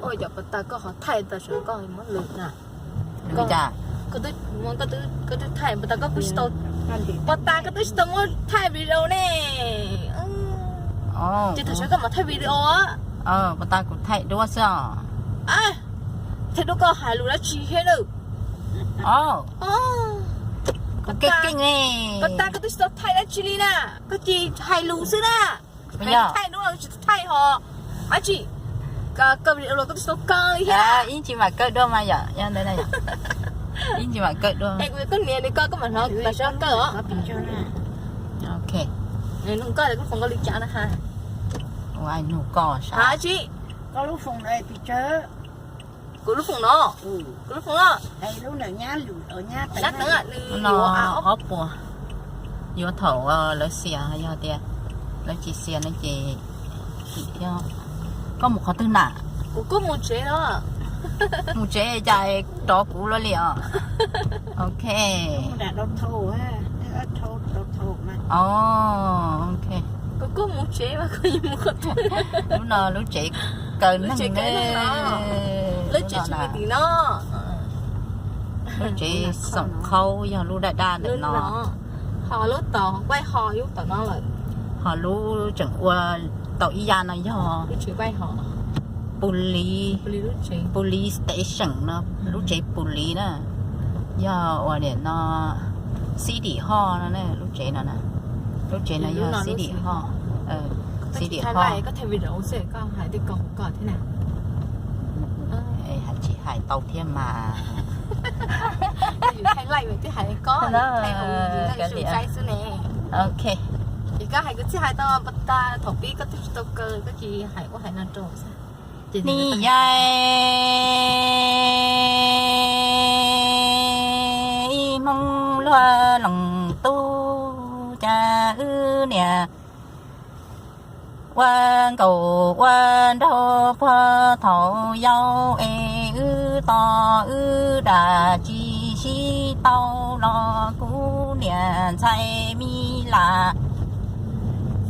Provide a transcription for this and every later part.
Cov pas tas koj ho thaij tas sawv koj muab lwm na. Koj twb thaij pas tas koj twb tsis tau, pas tas koj twb tsis tau muab thaij video ne. Ces tam sawv koj mam thaij video. Pas tas kuv thaij duab xwb os. Thaij duab koj hais lus dab tsi thiab na? Kuv keej keej. Pas tas koj twb tsis tau thaij dab tsi li na, koj cia hais lus xwb na. Thaij duab tsis thaij ho dab tsi. Koj video los koj twb tsis tau kaw li thiab. Ib ntsis mam kaw duab mas yom, yog ntawd na yom. Ib ntsis mam kaw duab. Koj niam nws koj koj mam hnov tas sawv koj kaw os. Ok. Nug koj, koj foom koj li cas na ha. Ua nug koj sav. Dab tsi? Koj lub foom no pis tsawg? Kuv lub foom no. Kuv lub foom no. Nyab teev, nws no ob puas. Yuav thaum lawv xias, yog tias lawv tsis xias no ces kim thiab. Koj mus qhov twg na? Kuv kuj mus tsev no. Mus tsev cas rov kuv luaj li os. Ok. Kuv kuj mus tsev mas koj yuav mus qhov twg? Lub no lub tsev kaw neeg. Lub tsev tsis me tim no. Lub tsev xoom qhaub yog lub daj daj ntawm no. Ho lub tom qaij ho lub tom no lawm. Ho lub tseem ua tau ib yam no yog police, police station no, lub tsev police na. Yog ua niam no city hall no, lub tsev no, lub tsev no yog city hall, city hall. Koj thaij video xwb koj hais tej ko hauv ko thiab na. Hais tsis hais tau thiab mas. Twb hais ko, hais hauv xwb ne. Ok. Es koj hais kuv txij hais tau pas tas thaum pib koj twb tsis tau kaw koj cia hais ua hais no rau xwb. Niam yais, ib Hmoob luag leej tub, cas wb niam ua nkauj ua nraug puag thaum yau es wb tos wb dam tsis sib tau los kuv niam ntxhais mi lam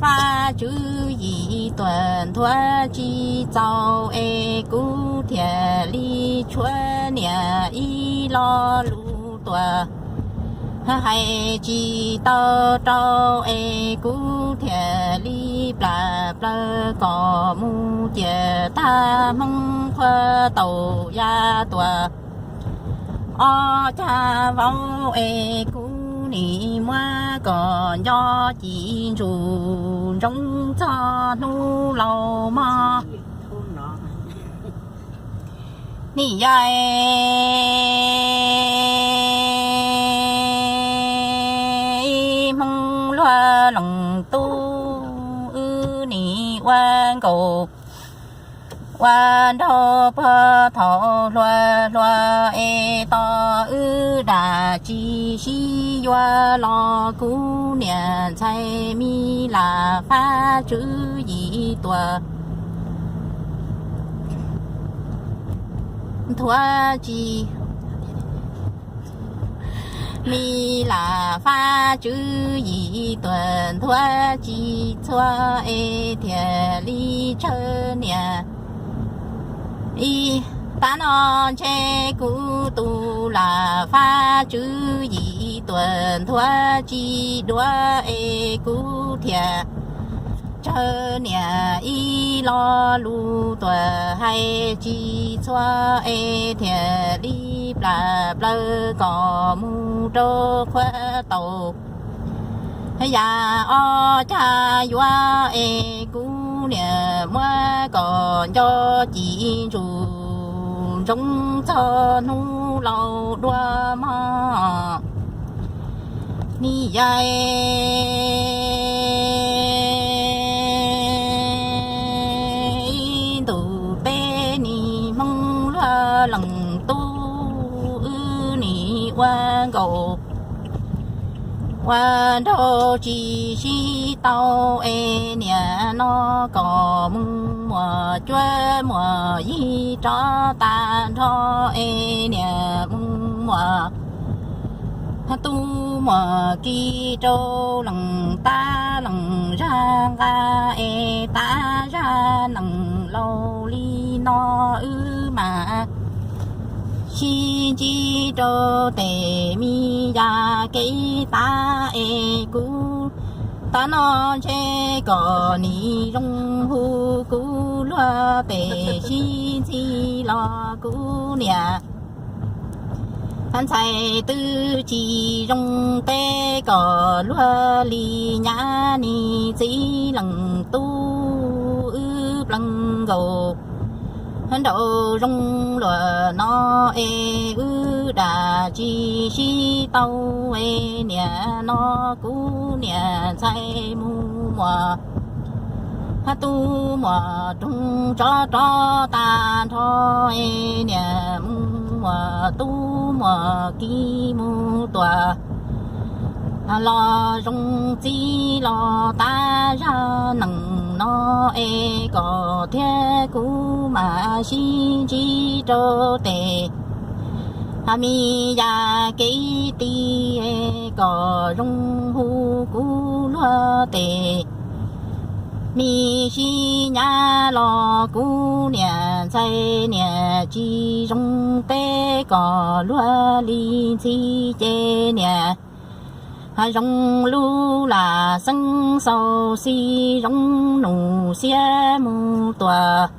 fab tswv yim tuam nthuav tsis txaus es kuv thiaj li tshuav niam ib lo lus tuam hais tsis tau rau es kuv thiaj li plam plaws kom mus ciam tag Hmoob qhua taus ya tuam ob cag vauv es kuv nim muab kom nco ci ntsuj ntsoov txog hnub laus mog. Niam yais, ib Hmoob luag leej tub, wb nim ua nkauj ua nraug puag thaum hluas hluas es tos wb dam tsis sib yuav los kuv niam ntxhais mi lam fab tswv yim tuam nthuav tsis, mi lam fab tswv yim tuam nthuav tsis txhua es thiaj li tsawg niam ib. Tav no ntshe kuv tus lam fab tswv yim tuam nthuav tsis duav es kuv thiaj tsawg niam ib lo lus tuam hais tsis txhua es thiaj li plam plaws kom mus rau qhua taus ya ob cag yuav es kuv niam muab kom nco ci ntsuj ntsoov txog hnub laus dua mog. Niam yais, ib ntus peb nim Hmoob luag leej tub, wb nim ua nkauj ua nraug tsis sib tau es niam no kom mus muam cuab muam yig rov tag nrho es niam mus muam tub muam ki rau leej tab leej zag nqa es tab zag leej Laus li no wb mam sib ntsib rau tes me yam kev tas es kuv tab no ntshe kom nim zoo hu kuv luag tes sib ntxhi los kuv niam ntxhais twb tsis zoo teb kom luag li nyab nis txiv leej tub wb plees nkaus nraum zoov luag no es wb dam tsis sib tau es niam no kuv niam ntxhais mus muas tub muas roog tsov rov tag nrho es niam mus muas tub muas kiv mus tuam los zoo txiv los tab zaj nees no es kom thiab kuv mam sib ntsib rau tes me yam kev ti es kom zoo hu kuv luag tes me sib nyab los kuv niam ntxhais niam tsis zoo teb kom luag li ntxhi ces niam zoo lub lam xeeb xaus xi zoo nus xiab mus tuam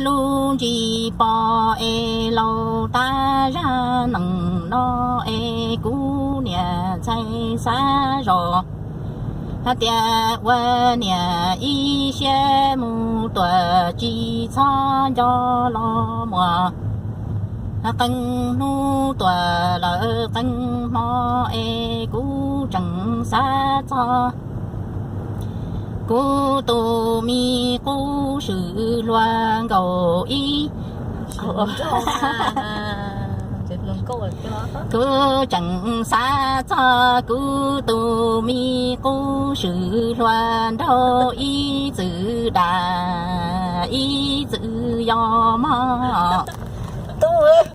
lub ntsis pos es laus tab zaj nees no es kuv niam ntxhais xav zos hais tias ua niam ib siab mus tuam tsis txhob nco los muas qee hnub tuam lawm qee hmo es kuv tseem xav txog kuv tus me qub swm hluas nkaus ib kuv tseem xav txog kuv tus me qub swm hluas nraug ib txwm dam ib txwm yos mog tub.